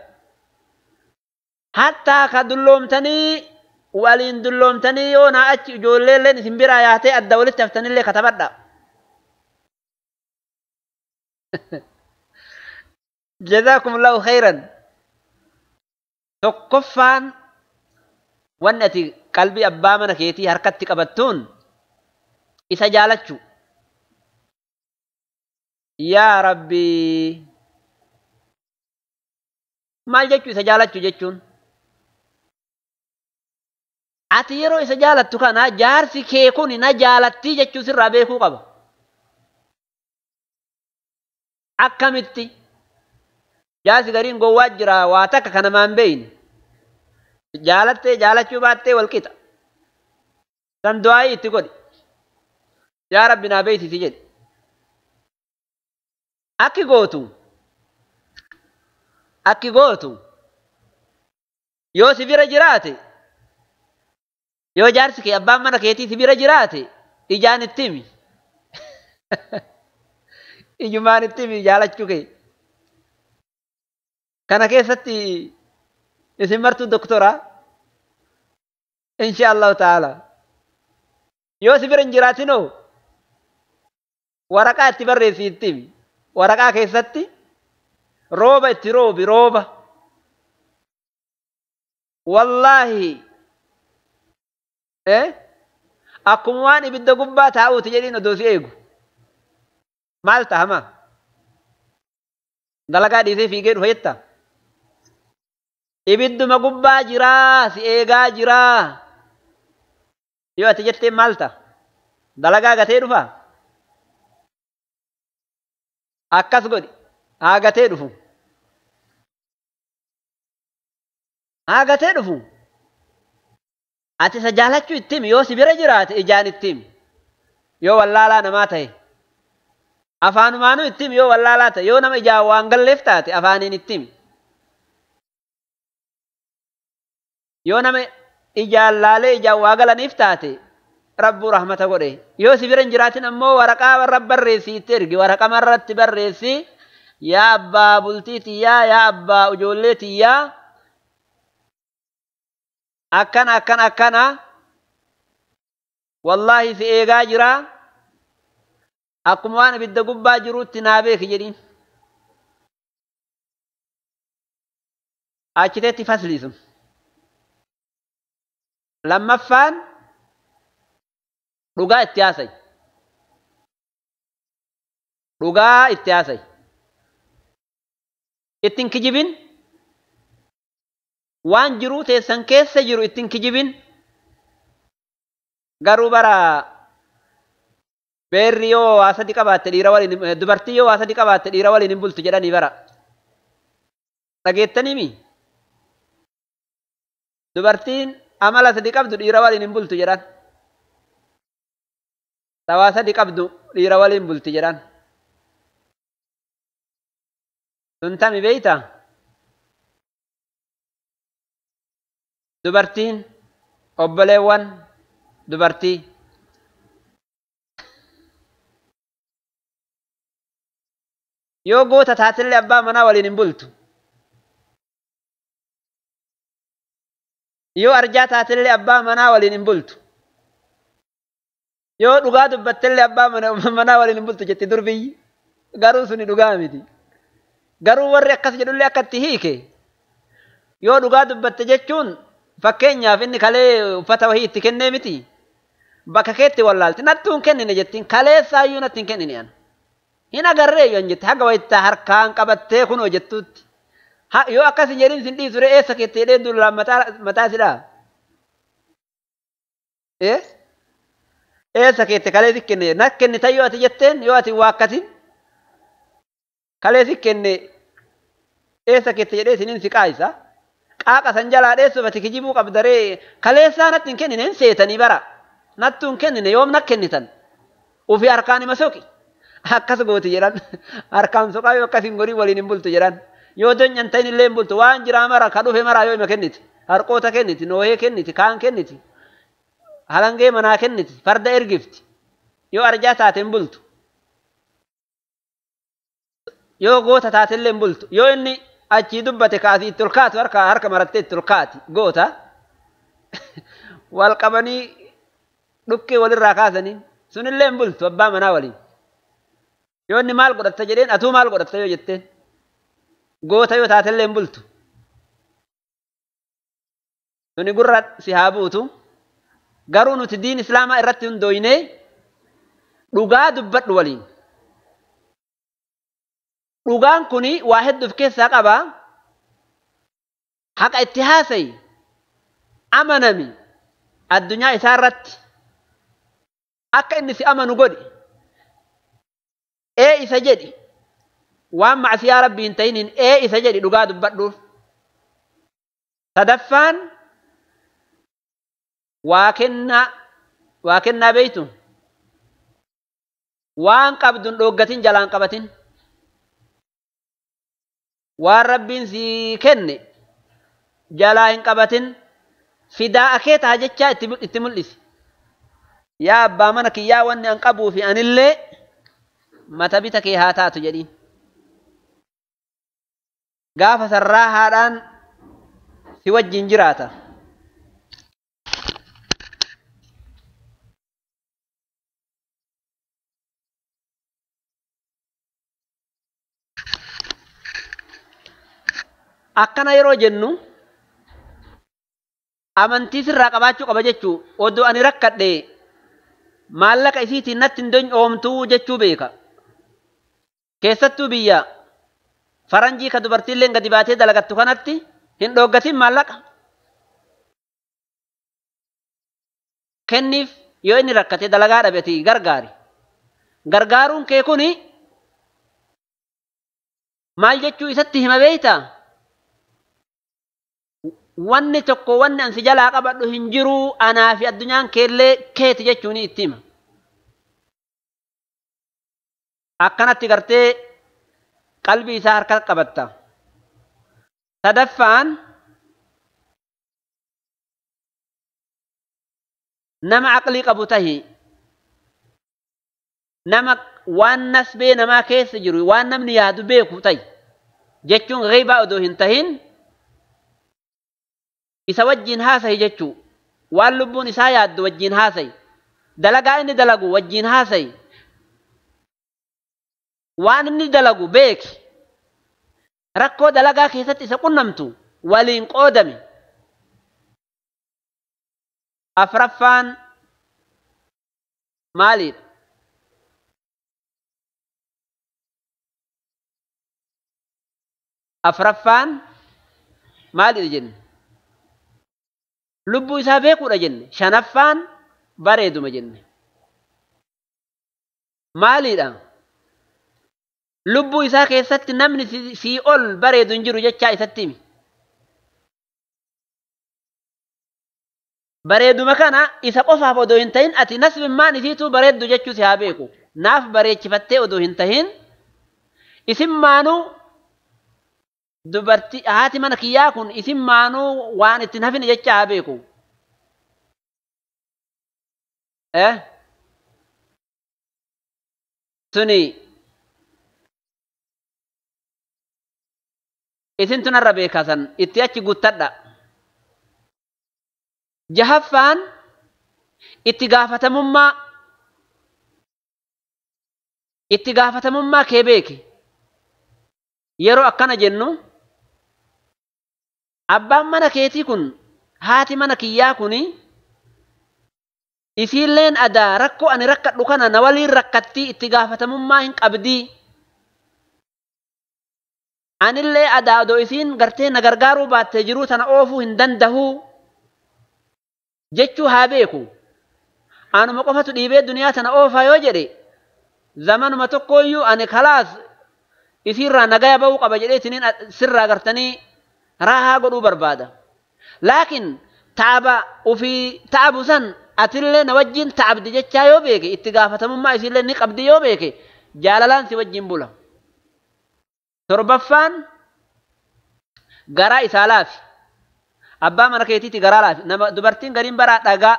Hattaa ka dulloomtanii waliin dulloomtanii yoo naa achi ijoollee illeen isin biraa yaatee adda walitti haftanillee katabadha. Jazaakumullahu khayran. Tokkoffaan wanni ati qalbii abbaa mana keetii harkatti qabattuun isa jaalachuu. Yaa Rabbi, maal jechuu isa jaalachuu jechuun? Ati yeroo isa jaalattu kana jaarsi kee kun na jaalattii jechuu sirraa beekuu qaba. Akkamitti? Jaarsi gariin gowwaa jira waa takka kana maan beeyne. Jaalattee jaalachuu baattee wal qixa. San du'aayii itti godhi. Yaa Rabbi naa beeksisi jedhi. Akki gootu Akki gootu yoo si bira jiraate, yoo jaarsi kee abbaan mana keetii si bira jiraate, ijaan itti himi. Ijumaan itti himi jaalachuu kee. Kana keessatti isin martuu doktora insha Allahu ta'ala. Yoo si bira hin jiraatinoo waraqaa itti barreessi itti himi. Waraqaa keessatti rooba itti roobi rooba. Wallaahi akkuma waan ibidda gubbaa taa'uuti jedhiin odoo si eegu. Maal ta'a? Dalagaa dhiisee fiigee dhufa jetta? Ibidduma gubbaa jiraa, si eegaa jiraa. Yoo ati jettee maal ta'a? Dalagaa gatee dhufa? Akkas godhi. Haa gatee dhufu. Haa gatee dhufu. Ati isa jaalachuu itti himi. Yoo si bira jiraate ijaan itti himi. Yoo wallaalaa namaa ta'e. Afaanumaanuu itti himi yoo wallaalaa ta'e. Yoo nama ijaan waan galleef taate afaaniin itti himi. Yoo nama ijaan laalee ijaan waa galaniif taate Rabbuu rahmata godhe. Yoo si bira hin jiraatin ammoo waraqaa warra barreessii itti ergi. Waraqaa irratti barreessi. Yaa abbaa bultii tiyyaa, yaa abbaa ijoollee tiyyaa, akkana akkana akkana, wallaahi si eegaa jira, akkuma waan ibidda gubbaa jiruutti naa beeki jedhiin. Achiteetti fasliisu. Lammaffaan dhugaa itti haasayi. Dhugaa itti haasayi. Ittiin kijibin. Waan jiruu teessan keessa jiru ittiin kijibin. Garuu bara beerri yoo waa sadi qabaatte dhiira waliin, dubartii yoo waa sadi qabaatte dhiira waliin hin bultu jedhanii bara. Dhageettanii mi? Dubartiin amala sadi qabdu dhiira waliin hin bultu jedhan. Tawaa sadi qabdu dhiira waliin bulti jedhan. Sun tami beeyta? Dubartiin obboleewwan dubartii yoo goota taatellee abbaa manaa waliin hin bultu. Yoo arjaa taatellee abbaa manaa waliin hin bultu. Yoo dhugaa dubbattellee abbaa manaa waliin hin bultu jetti durbiyyi. Garuu suni dhugaa miti. Garuu warri akkas jedhullee akka itti hiike. Yoo dhugaa dubbatte jechuun fakkeenyaaf inni kalee uffata wahii itti kennee miti. Bakka keetti wallaalti. Nattuu hin kennine jettiin. Kaleessaayyuu natti hin kennine an. Hin agarree yoo jette haga wayittaa harkaan qabattee kunoo jettuutti. Yoo akkas hin jedhin sin dhiisu eessa keetti jedhee dulaan mataa sidhaa? Eessa keetti kalee si kenne? Na kennita yoo ati jetteen yoo ati waakkatin kalee si kenne eessa keetti jedhee sinin si qaayisa. Qaaqa san jalaa dheessuuf ati kijibuu qabdaree kaleessaa natti hin kennine hin seetanii bara. Nattuu hin kennine yoom na kennitan? Ofii harkaan hima soqi. Akkas gooti jedhan. Harkaan soqaa yoo akkas hin godhin waliin hin bultu jedhan. Yoo donyan ta'in illee hin bultu waan jiraa mara ka dhufe maraa yoo hima kenniti. Harqoota kenniti, noohee kenniti, kaan kenniti. Halangee manaa kenniti, farda ergifti. Yoo arjaa taate hin bultu. Yoo goota taate illee hin bultu. Yoo inni achii dubbate kaasii itti olkaatu harka marattee itti olkaati goota. Wal qabanii dhukkee walirraa kaasanii sunillee hin bultu abbaa manaa waliin. Yoo inni maal godhatta jedheen atuu maal godhatta yoo jetteen goota yoo taatellee hin bultu. Suni gurra si haa buutu. Garuu nuti diin islaamaa irratti hundooynee dhugaa dubbadhu waliin. Dhugaan kuni waa hedduu of keessaa qaba. Haqa itti haasayi. Amanami. Addunyaa isaa irratti akka inni si amanu godhi. Ee isa jedhi. Waan macsiyaa rabbii hin ta'iniin ee isa jedhi dhugaa dubbadhuuf. Sadaffaan waa kennaa beeytu. Waan qabduun dhooggatin jalaan qabatin. Waan Rabbiin sii kenne jalaa hin qabatin, fidaa kee ta'a jechaa itti mul'isi. Yaa abbaa mana kiyyaa, wanni an qabuu fi anillee mata bita kee haa taatu jedhiin. Gaafa sarraa haadhaan si wajjin jiraata. Akkana yeroo jennu amantii sirraa qabaachuu qaba jechuu, odoo ani rakkadhe maallaqa isiitiin natti hin donyoomtuu jechuu beeka. Keessattuu biyya faranjii ka dubartiilleen gadi baatee dalagattu kanatti hin dhooggatin maallaqa. Kenniif yoo inni rakkate dalagaa dhabe ati gargaari. Gargaaruun kee kuni maal jechuu isatti hima beektaa? Wanni tokko wanni ansi jalaa qabadhu hin jiru, anaa fi addunyaan keellee keeti jechuun itti hima. Akkanatti gartee qalbii isaa harka qabatta. Sadaffaan nama aqlii qabu tahi, nama waan nasbee namaa keessa jiru, waan namni yaadu beeku tahi jechuun ghaybaa odoo hin tahin isa wajjin haasayi jechuu, waan lubbuun isaa yaaddu wajjin haasayi, dalagaa inni dalagu wajjin haasayi, waan inni dalagu beeki, rakkoo dalagaa keessatti isa qunnamtu waliin qoodame. Afraffaan maaliidha? Afraffaan maaliidha jenne? Lubbuu isaa beekuudha jenne. Shanaffaan bareeduma jenne. Maaliidha? Lubbuu isaa keessatti namni sii ol bareedu hin jiru jechaa isatti himi. Bareeduma kana isa qofaaf odoo hin tahin ati nasbimmaan isiituu bareeddu jechuu si haa beeku. Naaf bareechifattee odoo hin tahin isin maanuu dubartii haati mana kiyyaa kun isin maanuu waan ittiin hafine jecha haa beeku. Tuni isin tunarra beekasan itti achi guuttadha. Jahaffaan itti gaafatamummaa kee beeki. Yeroo akkana jennu abbaan mana keetii kun, haati mana kiyyaa kun isiilleen adaa rakkoo ani rakkadhu kana na waliin rakkattii itti gaafatamummaa hin qabdii. Anillee adaa odoo isiin gartee na gargaaruu baattee jiruu tana oofuu hin dandahuu jechuu haa beeku. Anuma qofatu dhiibee duniyaa tana oofaa yoo jedhe zamanuma tokkooyyuu ani kalaas isiirraa nagaya ba'uu qaba jedhee sirraa gartanii raahaa godhuu barbaada. Laakiin taaba ofii taabu san atillee na wajjin taabdi jechaa yoo beeke, itti gaafatamummaa isiillee ni qabdi yoo beeke, jaalalaan si wajjin bula. Torbaffaan garaa isaa laafi. Abbaa mana keetiitti garaa laafi. Nama dubartiin gariin baraa dhagaa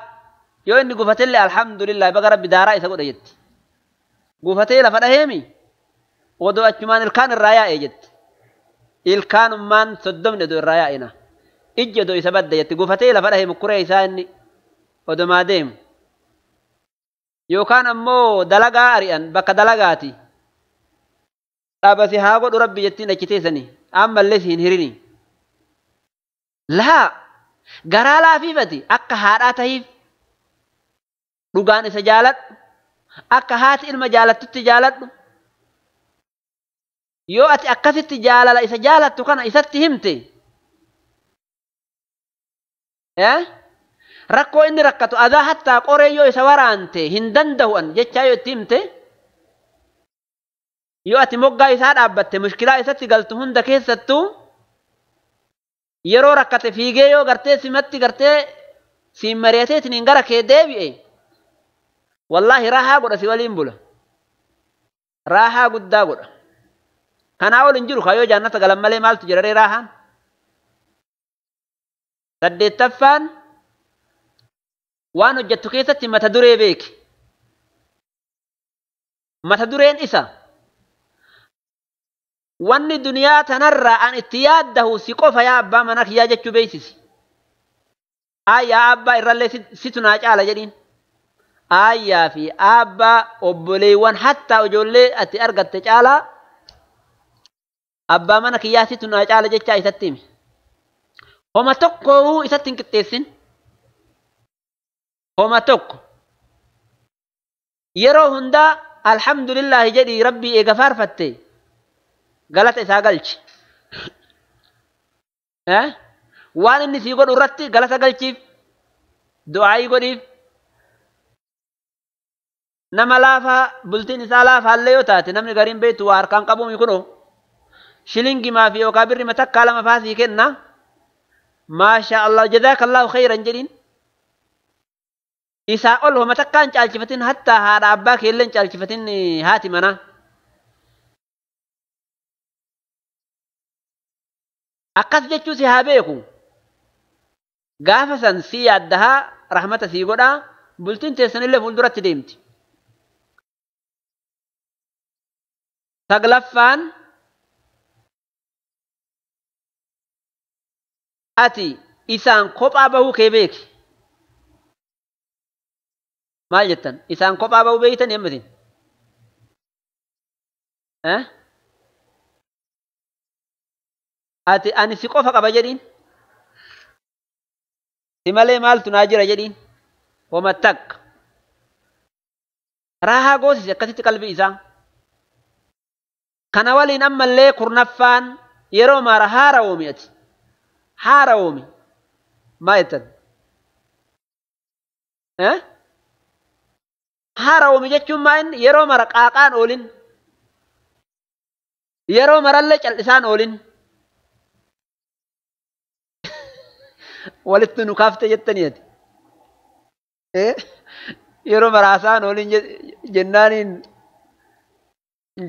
yoo inni gufatellee alhamdulillah baga rabbi daaraa isa godha jetti. Gufatee lafa dhaheemi odoo achumaan ilkaan irraa yaa'e jetti. Ilkaanummaan 30 odoo irraa yaa'ina. Ijji odoo isa badda jetti. Gufatee lafa dhahee mukkuree isaa inni odomaa deemu. Yookaan ammoo dalagaa ari'an bakka dalagaati. Dhaabasi haa godhu rabbi jettiin achi teessanii ammallee si hin hirini. Laa garaa laafiifati akka haadhaa tahiif dhugaan isa jaaladhu, akka haati ilma jaalattutti jaaladhu. Yoo ati akkasitti jaalala isa jaalattu kana isatti himte, rakkoo inni rakkatu adaa hattaa qoree yoo isa waraante hin danda'u jechaa yoo itti himte, yoo ati moggaa isaa dhaabbatte mushkilaa isatti galtu hunda keessattuu yeroo rakkate fiigee yoo gartee simatti gartee siin mari'ateetiin gara kee deebi'e, wallaahi raahaa godha, si waliin bula. Raahaa guddaa godha. Kanaa ol hin jiru kaayoo jannata galan malee maaltu jira raahaan. Saddeettaffaan waan hojjettu keessatti mata duree beeki. Mata dureen isa wanni duniyaa tanarraa an itti yaaddahu si qofa yaa abbaa mana kiyyaa jechuu beeksisi. Ayyaa abbaa irrallee situ naa caala jedhiin. Ayyaa fi abbaa obboleewwan hattaa ijoollee ati argatte caalaa abbaa mana kiyyaa situ naa caala jechaa isatti himi. Homa tokko isatti hin qixxeessin. Homa tokko. Yeroo hundaa alhamdulillahi jedhii rabbii eega faarfatte galata isaa galchi. Waan inni sii godhu irratti galata galchiif, du'aayii godhiif. Nama laafaa bultiin isaa laafaallee yoo taate namni gariin beektu waa harkaan qabuumi kunoo shilingimaa fi yookaan birri matakkaa lama faasii kenna. Maasha Allah jazaakallahu khayran jedhiin. Isaa ol homa takkaa hin caalchifatin hattaa haadha abbaa keellee hin caalchifatin haati manaa. Akkas jechuu si haa beeku. Gaafa san si yaaddahaa rahmata sii godhaa bultiin teessanillee fuulduratti deemti. Saglaffaan ati isaan kophaa bahuu kee beeki. Maal jettan? Isaan kophaa bahuu beektan yemmatin? Ati ani si qofa qaba jedhiin. Si malee maaltu naa jira jedhiin. Homa takka. Raahaa goosisi akkasitti qalbii isaa. Kana waliin ammallee kurnaffaan yeroo mara haara oomi ati. Haara oomi. Maal jettan? Haara oomi jechuun maa inni yeroo mara qaaqaan oolin. Yeroo marallee cal'isaan oolin. Walitti nu kaafte jettanii ati. Yeroo maraasaan oolin jennaaniin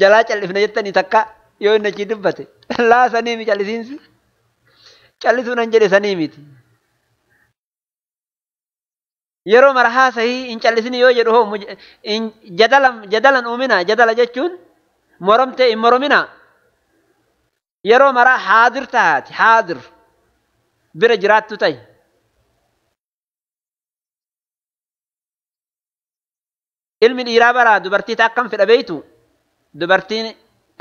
jalaa cal'ifna jettanii takka yoo inni achii dubbate. Laa sanii mi cal'isiinsi. Cal'isuu nan jedhe sanii miti. Yeroo mara haasahii hin cal'isini yoo jedhu hoo jadalan uumina jadala jechuun moromtee hin moromina. Yeroo mara haadir taati haadir bira jiraattu ta'i. Ilmi dhiiraa baraa dubartii akkam fedha beeytu dubartiin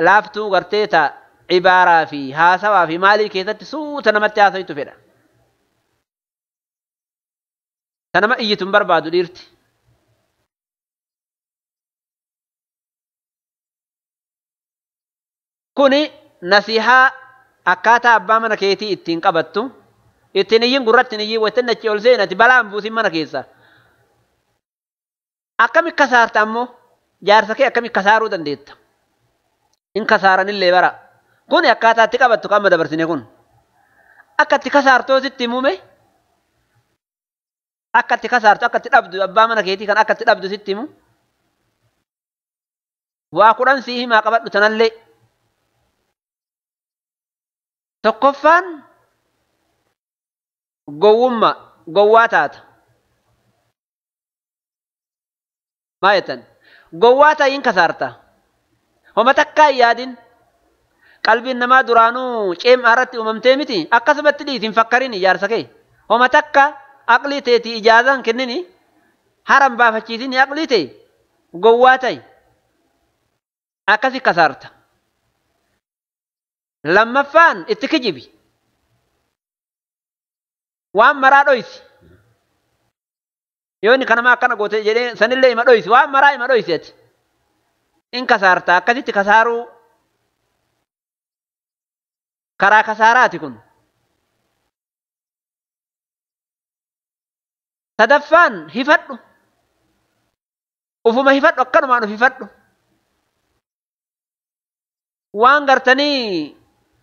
laaftuu gartee ta cibaaraa fi haasawaa fi maalii keessatti suuta namatti haasawitu fedha. Ta nama iyyitu hin barbaadu dhiirti. Kuni nasihaa akkaataa abbaa mana keetii ittiin qabattu ittiin iyyin gurratti iyyin waytan achi ol seenati balaan buusin mana keessa. Akkami kasaarta ammoo jaarsa kee akkami kasaaruu dandeetta? In kasaaranillee bara. Kuni akkaataa itti qabattu kan amma dabarsine kun. Akka itti kasaartoo sitti himume akka itti kasaartu akka itti dhabdu abbaa mana keetii kan akka itti dhabdu sitti himu. Waa kudhan sii himaa qabadhu tanallee. Tokkoffaan gowwummaa gowwaa taata. Maal jettan? Gowwaa ta'iin kasaarta. Homa takkaa hin yaadin. Qalbiin namaa duraanuu ceemaa irratti uumamtee miti akkasumatti dhiisi hin fakkarin ijaarsa kee. Homa takka aqlii teetii ijaazaan kennini haran baafachiisini aqlii tee gowwaa ta'i. Akkasi kasaarta. Lammaffaan itti kijibi. Waan maraa dhoysi. Yoo inni kanama akkana goote jedhee sanillee ima dhoysi waan maraa ima dhoysi ati. In kasaarta akkasitti kasaaruu karaa kasaaraati kun. Sadaffaan hifadhu. Ufuma hifadhu akkanumaan uf hifadhu. Waan gartanii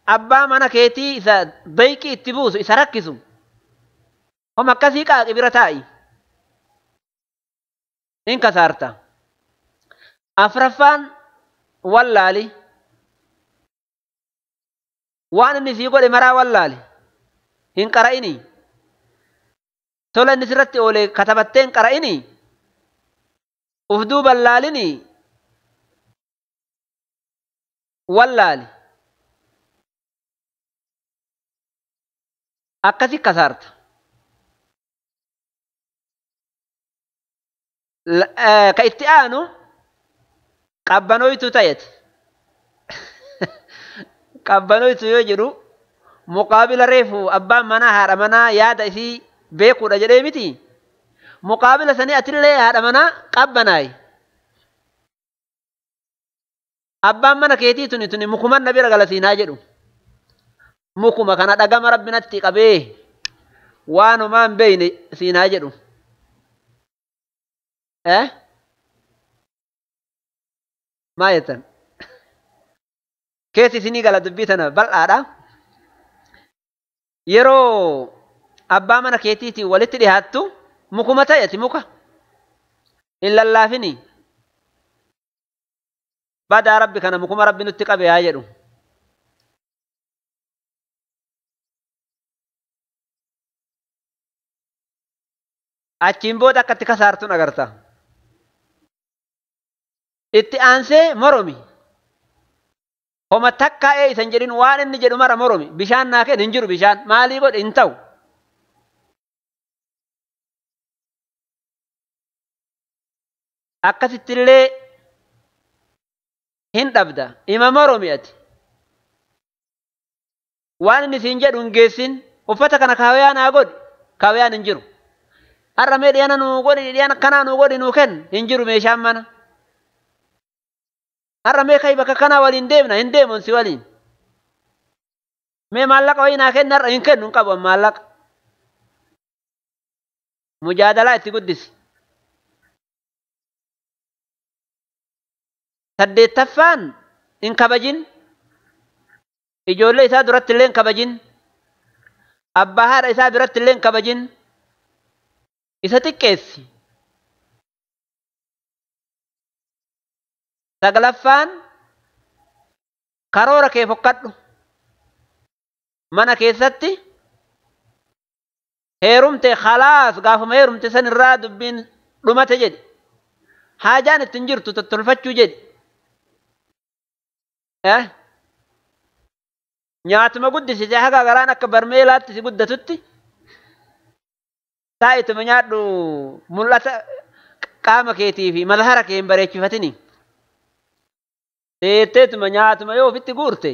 abbaa mana keetii isa dayqii itti buusu isa rakkisu. Homa akkasii qaaqi bira taa'i. In kasaarta. Afraffaan wallaali. Waan inni sii godhe maraa wallaali. Hin qara'ini. Tola inni sirratti oole katabattee hin qara'ini. Uf duuban laalini. Wallaali. Akkasi kasaarta. Ka itti aanu qabbanoytu ta'eeti. Qabbanoytu yoo jedhu muqaabila reefu abbaan manaa haadha manaa yaada isii beekuudha jedhee miti. Muqaabila sanii atillee haadha manaa qabbanaayi. Abbaan mana keetii tuni tuni mukuman na bira galasiinaa jedhu. Mukuma kana dhagama rabbi natti qabee waanumaa hin beeyne siinaa jedhu. Maa jettan? Keessi isinii gala dubbii tana bal'aadha. Yeroo abbaa mana keetiitiin walitti dhihaattu mukuma ta'eeti muka. Hin lallaafini. Badaa rabbi kana mukuma rabbi nutti qabe haa jedhu. Achiin booda akkatti kasaartuun agarta. Itti aansee moromi. Homa takkaa ee isan jedhin waan inni jedhu mara moromi. Bishaan naa kenni hin jiru bishaan. Maalii godhe hin ta'u. Akkasittillee hin dhabda. Ima moromi ati. Waan inni siin jedhu hin geessin. Uffata kana kaawayyaa naa godhi. Kaawayyaan hin jiru. Har'a mee dhiyana nuu godhi dhiyana kanaa nuu godhi nuu kenni hin jiru meeshaan mana. Har'a mee kai bakka kanaa waliin deemna hin deemun si waliin. Mee maallaqa wayii naa kenni har'a hin kennu hin qabu maallaqa. Mujaadalaa itti guddisi. Saddeettaffaan hin kabajin. Ijoollee isaa duratti illee hin kabajin. Abbaa haadha isaa biratti illee hin kabajin. Isa xiqqeessi. Saglaffaan karoora kee fokkadhu. Mana keessatti heerumte khalaas gaafuma heerumte san irraa dubbiin dhumate jedhi. Haajaan ittiin jirtu tottolfachuu jedhi. Nyaatuma guddisite haga garaan akka barmeelaatti si guddatutti taa'ituma nyaadhu mul'ata qaama keetii fi mazhara kee hin bareechifatini. Teetteetuma nyaatuma yoo ofitti guurte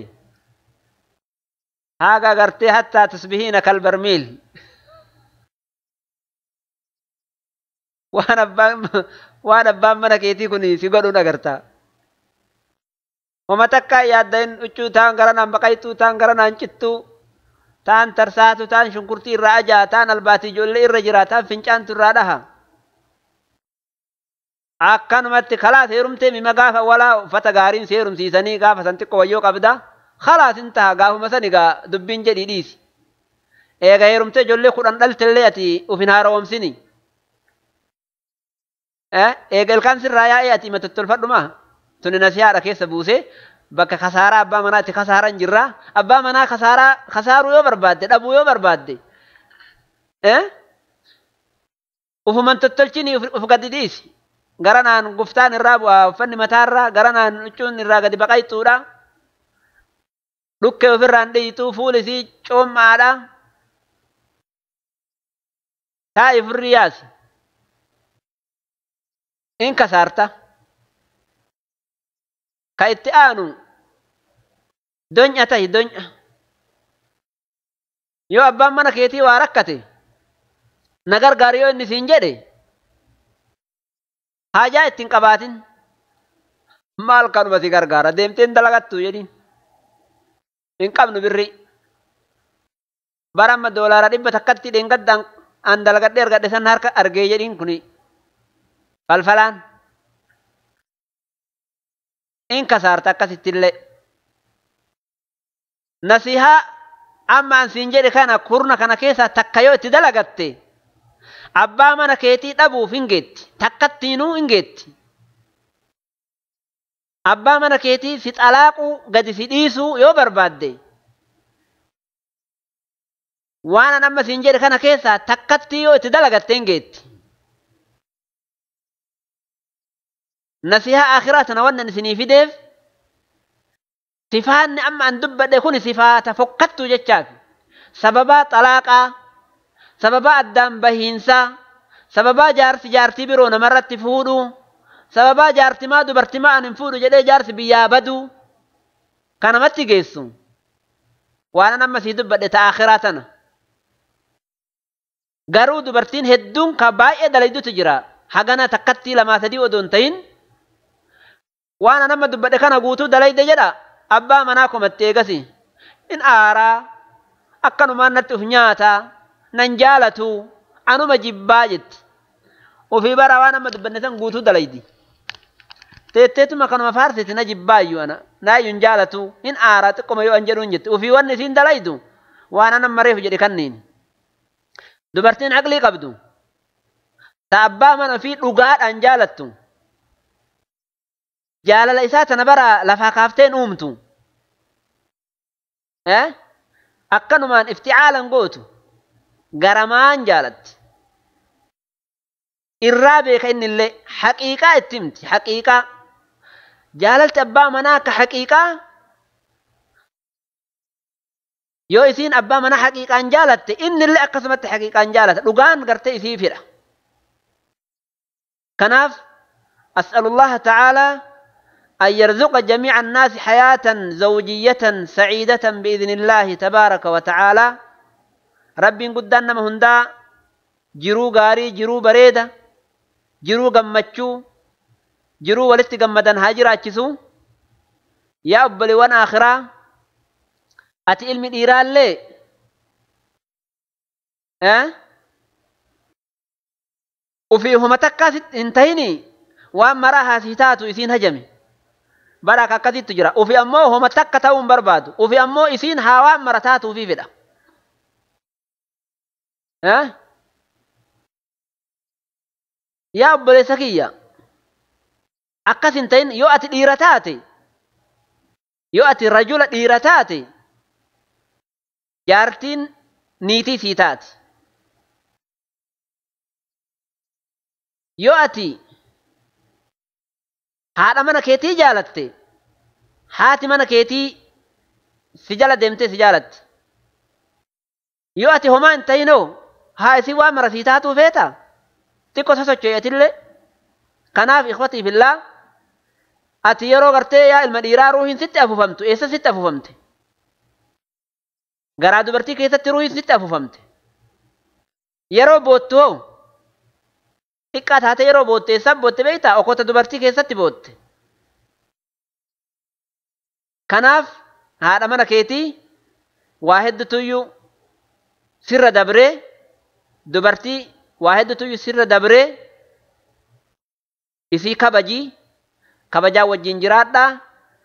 haga gartee hattaa tasbihiina kal barmiil. Waan abbaan mana keetii kun si godhuun agarta. Homa takkaa yaaddain huccuu taan garanaan baqayxuu taan garanaan cittuu taan tarsaatu taan shunkurtii irraa ajaa taan albaatii ijoollee irra jira taan fincaantu irraa dhaha. Akkanumatti khalaas heerumtee mima gaafa walaa uffata gaariin si heerumsiisanii gaafa san xiqqoo wayyoo qabda khalaas hin taha gaafuma san egaa dubbiin jedhii dhiisi. Eega heerumtee ijoollee 10 dhaltellee ati uf hin haaromsini. Eega ilkaan sirraa yaa'ee ati ima tottolfadhumaa. Tuni nasihaadha keessa buusee bakka kasaaraa abbaa manaatti kasaaran jirra. Abbaa manaa kasaaruu yoo barbaadde dhabuu yoo barbaadde ufuman tottolchini uf gadi dhiisi. Garanaan guftaan irraa bu'aa uffanni mataarraa garanaan huccuun irraa gadi baqayxuudha. Dhukkee ofirraan dhiyituu fuulisii coommaadha. Taa'i furrii yaasi. In kasaarta. Ka itti aanu donya tahi donya. Yoo abbaan mana keetii waa rakkate na gargaari yoo inni siin jedhe haajaa ittiin qabaatin maal kanuma si gargaara deemteen dalagattu jedhiin hin qabnu birri. Bara amma $100 dheengadda an dalagadhee argadhe san harka argee jedhiin kuni falfalaan. In kasaarta akkasittillee. Nasihaa amma an siin jedhe kana kurna kana keessaa takka yoo itti dalagatte abbaa mana keetii dhabuuf hin geetti. Takkattiinuu hin geetti. Abbaa mana keetii si xalaaquu gadi si dhiisuu yoo barbaadde Waan an amma siin jedhe kana keessaa takkatti yoo itti dalagatte hin geetti. Nasihaa akhiraa tana wannan isinii fideef sifaanni amma an dubbadhe kun sifaata fokkattuu jechaaf. Sababaa xalaaqaa, sababaa addaan bahiinsaa, sababaa jaarsi jaartii biroo namarratti fuudhuu, sababaa jaartimaa dubartimaa an hin fuudhu jedhee jaarsi biyyaa baduu kanamatti geessu. Waan an amma sii dubbadhe ta akhiraa tana. Garuu dubartiin hedduun ka baay'ee dalaydutu jira. Hagana takkattii lamaa sadii odoo hin ta'in waan an amma dubbadhe kana guutuu dalayde jedha. Abbaa manaa komatte eegasi. In aaraa akkanumaan natti uf nyaataa nan jaalatu anuma jibbaa jetti. Ofii bara waan amma dubbanne san guutuu dalaydi. Teetteetuma kanuma faarsiti na jibbaayyuu ana naayyuu hin jaalatu hin aaraa xiqqoma yoo an jedhuun jetti. Ofii wanni isiin dalaydu waan an amma reefu jedhe kanniin. Dubartiin aqlii qabdu ta abbaa mana ofii dhugaadhaan jaalattu jaalala isaa tana bara lafaa kaafteen uumtu akkanumaan ifticaalan gootu garamaan jaalatti. Irraa beeka innillee haqiiqaa itti himti. Haqiiqaa jaalalti abbaa manaa akka haqiiqaa yoo isiin abbaa manaa haqiiqaan jaalatte innillee akkasumatti haqiiqaan jaalata. Dhugaan gartee isii fidha. Kanaaf as'alullaha ta'aalaa أن يرزق جميع الناس حياة زوجية سعيدة بإذن الله تبارك وتعالى. ربي قدنا مهندا jiruu gaarii, jiruu bareeda, jiruu gammachuu, jiruu walitti gammadan haa jiraachisu. Yaa obboleewwan akhiraa, ati ilmi dhiiraallee ufii homa takkaa hin tahini waan maraa haasii taatu isiin hajame. Bara akka akkasittu jira. Ufi ammoo homa takka ta'uu hin barbaadu. Ufi ammoo isiin haa waan mara taatuufii fedha. Yaa obboleessa kiyya, akkas hin ta'in. Yoo ati dhiira taate, yoo ati rajula dhiira taate, jaartiin niitii sii taati. Yoo ati haadha mana keetii jaalatte, haati mana keetii si jala deemtee si jaalatti. Yoo ati homaa hin ta'inoo haa isin waan mara sii taatuu feeta? Xiqqoo sosocho'eetillee. Kanaaf ikhwatii fillaa, ati yeroo gartee yaa ilma dhiiraa ruuhiin sitti afuufamtu eessa sitti afuufamte? Garaa dubartii keessatti ruuhiin sitti afuufamte. Yeroo boottu hoo xiqqaa taate yeroo bootte eessaan bootte beektaa? Okkota dubartii keessatti bootte. Kanaaf haadha mana keetii waa hedduutuyyuu sirra dabree, dubartii waa hedduutuyyuu sirra dabree, isii kabajii, kabajaa wajjin jiraadhaa.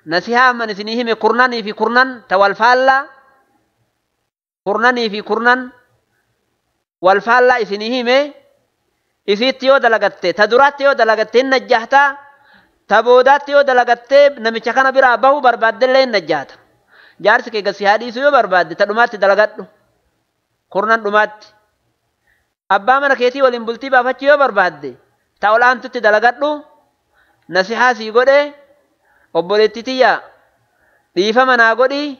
Nasihaa amman isinii hime kurnanii fi kurnan ta walfaallaa, kurnanii fi kurnan walfaallaa isinii hime. Isiitti yoo dalagatte, ta duraatti yoo dalagatte hin najjahtaa, ta boodaatti yoo dalagatte namicha kana biraa bahuu barbaaddellee hin najjahta. Jaarsi kee gasi haa dhiisuu yoo barbaadde ta dhumaatti dalagadhu, kurnan dhumaatti. Abbaa mana keetii waliin bultii baafachuu yoo barbaadde ta ol'aantutti dalagadhu. Nasihaa sii godhe obboleettii tiyya, dhiifama naa godhi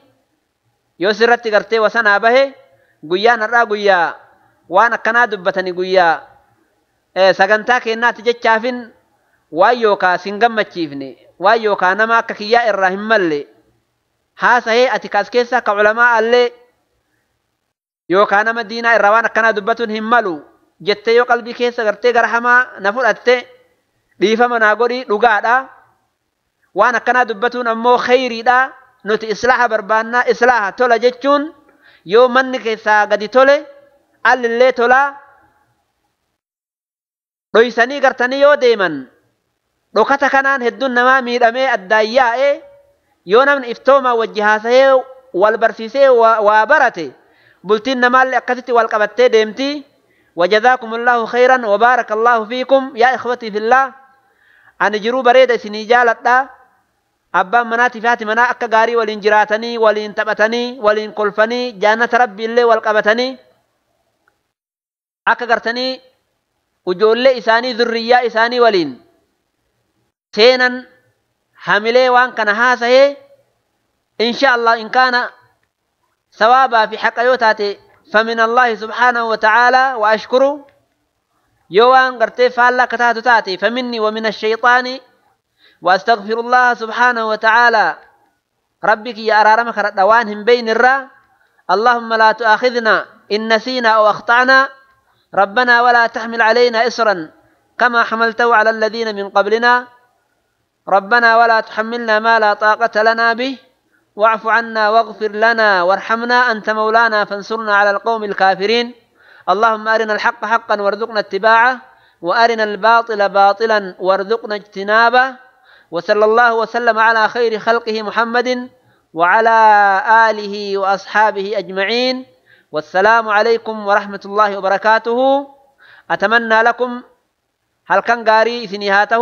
yoo sirratti gartee wasanaa bahe. Guyyaan har'aa guyyaa waan akkanaa dubbatani, guyyaa sagantaa kennaatti jechaafin waan yookaa sin gammachiifne, waan yookaa nama akka kiyyaa irraa hin malle haasa'ee, ati kaas keessaa ka culamaa allee yookaa nama diinaa irraa waan akkanaa dubbatuun hin malu jettee yoo qalbii keessa gartee gara hamaa na fudhatte dhiifama naa godhi. Dhugaadha, waan akkanaa dubbatuun ammoo khayriidha. Nuti islaaha barbaannaa. Islaaha tola jechuun yoo manni keessaa gadi tole allillee tolaa. Dhoysanii gartanii yoo deeman dhokata kanaan hedduun namaa miidhamee addaan yaa'ee, yoo namni iftoomaa wajji haasa'ee wal barsiisee waa barate bultiin namaallee akkasitti wal qabattee deemti. وجزاكم الله خيرا وبارك الله فيكم يا إخوتي في الله. أنا jiruu bareeda isinii jaaladha. Abbaan manaatii fi haati manaa akka gaarii waliin jiraatanii, waliin taphatanii, waliin kolfanii, jannata rabbi illee wal qabatanii akka gartanii ijoollee isaanii zurriyyaa isaanii waliin seenan hamilee waan kana haasahee insha Allah in kaana sawaabaa fi haqa yoo taate famin Allahi subhaanahu wa ta'aalaa wa ashkuru yoo waan gartee faallaa akka taatu taate faminni wa min ashayxaani وأستغفر الله سبحانه وتعالى ربك يا أرارم كردوانهم بين الرا اللهم لا تؤاخذنا إن نسينا أو أخطأنا ربنا ولا تحمل علينا إصرا كما حملته على الذين من قبلنا ربنا ولا تحملنا ما لا طاقة لنا به واعف عنا واغفر لنا وارحمنا أنت مولانا فانصرنا على القوم الكافرين اللهم أرنا الحق حقا وارزقنا اتباعه وأرنا الباطل باطلا وارزقنا اجتنابه وصلى الله وسلم على خير خلقه محمد وعلى آله وأصحابه أجمعين والسلام عليكم ورحمة الله وبركاته. أتمنى لكم هل كان قاري ثنيهاته.